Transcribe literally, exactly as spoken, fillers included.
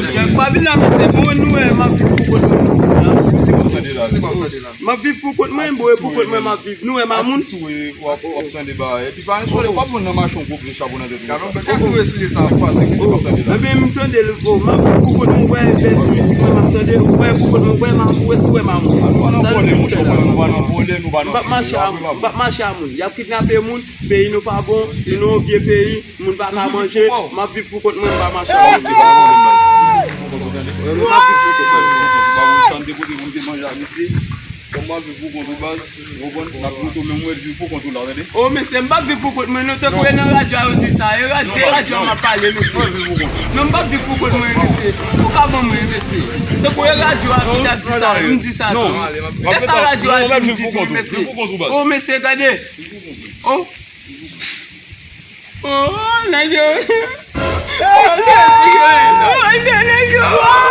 Jack, pa vin la, mesye, bon, nou wè, m ap viv pou kont mwen. Mizik w ap tande la. Mizik w ap tande la. M ap viv pou kont mwen, bon, e pou kont mwen m ap viv. Nou wè, Mamoun. Atis ou ye, w ap, w ap tande bagay. Epi pa yon sòlè, w ap jwenn nan mache yon gwo pye chapo nan tèt ou. Gade yon bèl kafou eswile sa. Sa k pase, mizik w ap tande la. Ebyen, m tande l, bon, m ap viv pou kont mwen, w wè, bèl ti mizik mwen m ap tande, w wè, pou kont mwen, w wè, Mamoun, w wè, si w wè, Mamoun. Sa nou vin fè la. Nou pa nan vòlè, nou pa nan fimè, nou pa nan fimè. M p ap mache a moun, m p ap mache a moun. Y ap kidnape moun, peyi nou pa bon, nou yon vye peyi. Moun pa ka manje, m ap viv pou kont mwen, m pa mache a moun. Mwen menm m ap viv pou kont mwen. Sa m te pote pou m te manje a mesye. Kòm m ap viv pou kont ou baz, ou konprann, n ap montre w menm ou viv pou kont ou la, tande. O mesye, m p ap viv pou kont mwen, non, tankou e nan radyo a yo di sa, e radyo, e radyo a m ap pale, mesye. Non, m p ap viv pou kont mwen, mesye. Ou ka ban mwen, mesye. Tankou e radyo a ki t ap di sa, m di sa tou. E sa radyo a di, m di tou, mesye. O mesye, gade. O. Oh, nèg yo. Oh, nèg yo. Oh, nèg yo.